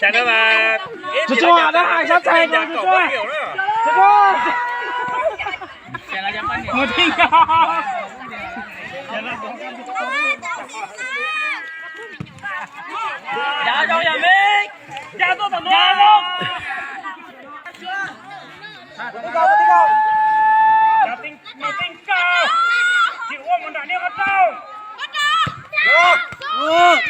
Tsuag tsuag, dab hais sab txais tsuag tsuag. Tsuag tsuag. Mus tij nkaus. Yav zoo yog me. Yav tuaj tom no. Mus tij nkaus, tsis ua mus nram nej qhov tau. Lov, mus, mus.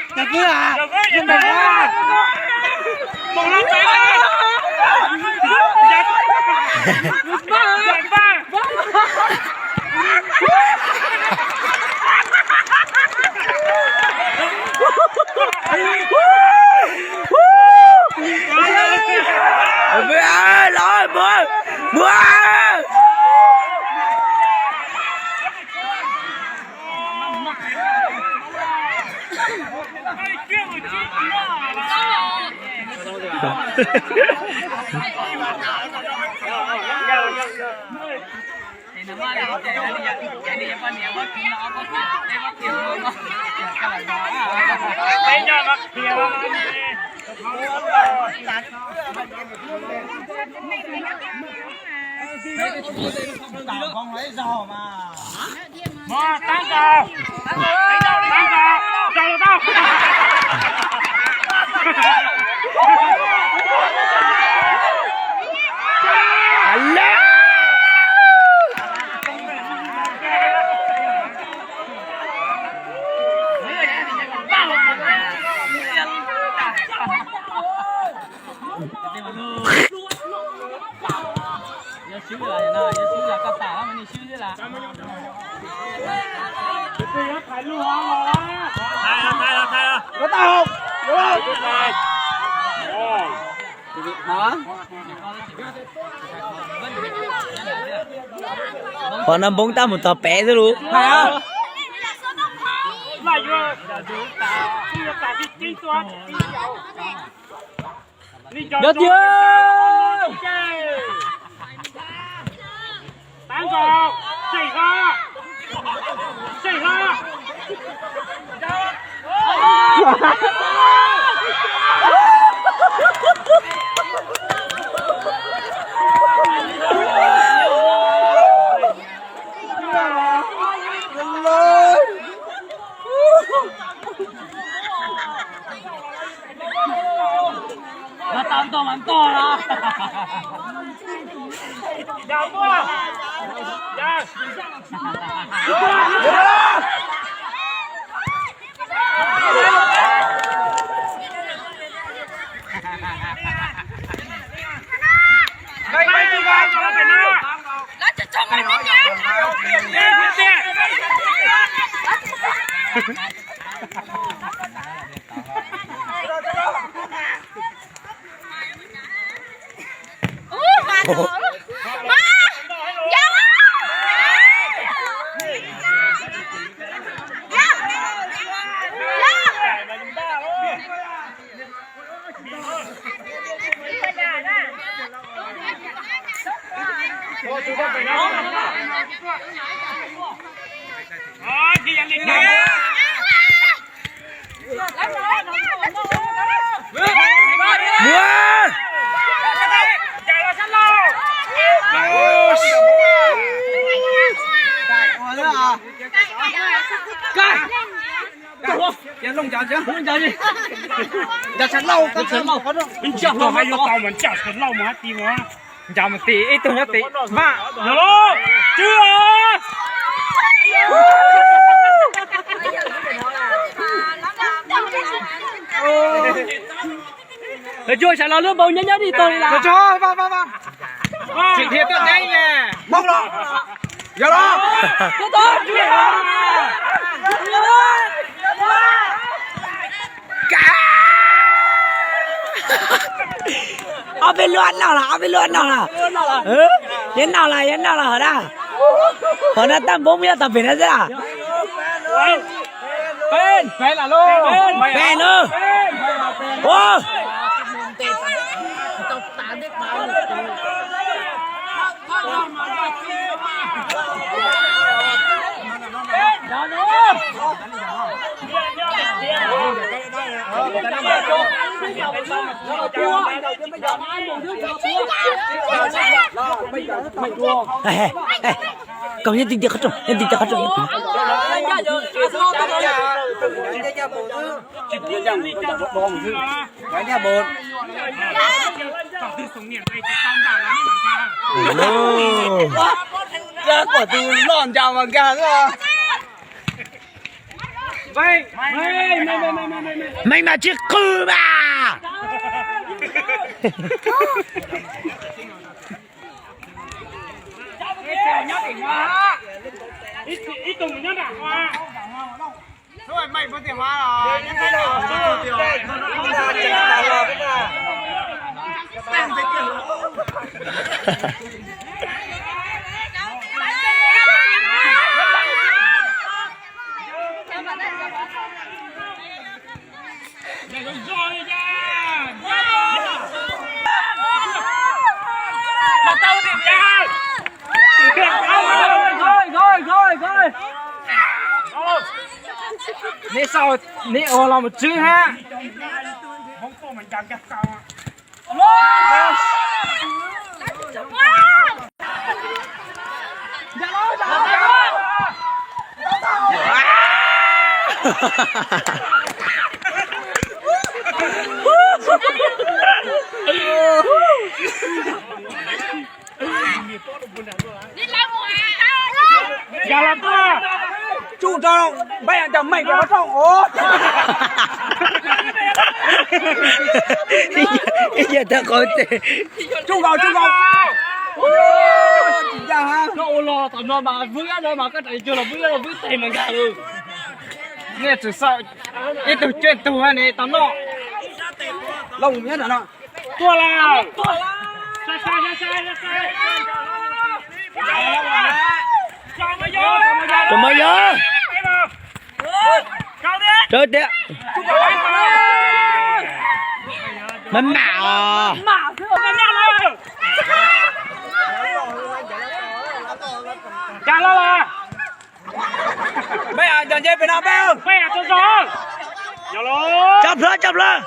Mog, tab nkaus, tab nkaus, zaum los tau. Yog swb, yog swb los koj pam mas nej swb xwb las. Qhov no npoob tab mus txog pem xwb lus. Yog tiag. Mas tau ntog mas ntog na. Ncav tshav lauj, ncav tshav lauj mas ncav tshav lauj mas hab ti mas. Ncav mas tim ib tug nyob tim vaj. Yog lauj, tswb os. Lawv cuag sawv los lub npau nyob nyob ib tog li las. Tsis dhia tuaj neb. Yog los. Ob peb lub noj los, ob peb lub noj los. Yog noj los, yog noj los hov na. Hov na tab npoob yog tau pem na xwb. Peb, peb lawm. Ua. Kaus nyob tim tiaj qhov rooj, nyob tim tiaj qhov rooj. Meej mas tsis qw mas. Neb sau, neb ua los mus tswb hab. Tsuj rau, npaj cov meej rau qhov rooj os. Ib yam tag qhov tes. Tsuj nkaus, tsuj nkaus. Koj ua los tom no mas vwb no mas koj tsam cuag los vwb, los vwb tes mas nkag lawm. Nej txawm xav ib tug cuaj tug ne tau noj. Tuaj lawm. Tau maj yog. Rau tiag. Maj mam os. Tso plhawv, tso plhawv.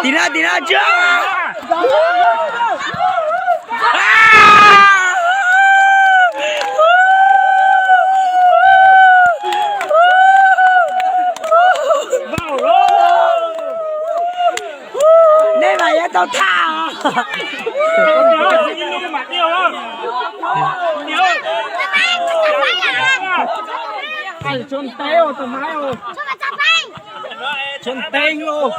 Tim no, tim no, tso. Nej mas yuav tau tham. Tshuav ntev tus hmab, tshuav ntev tus.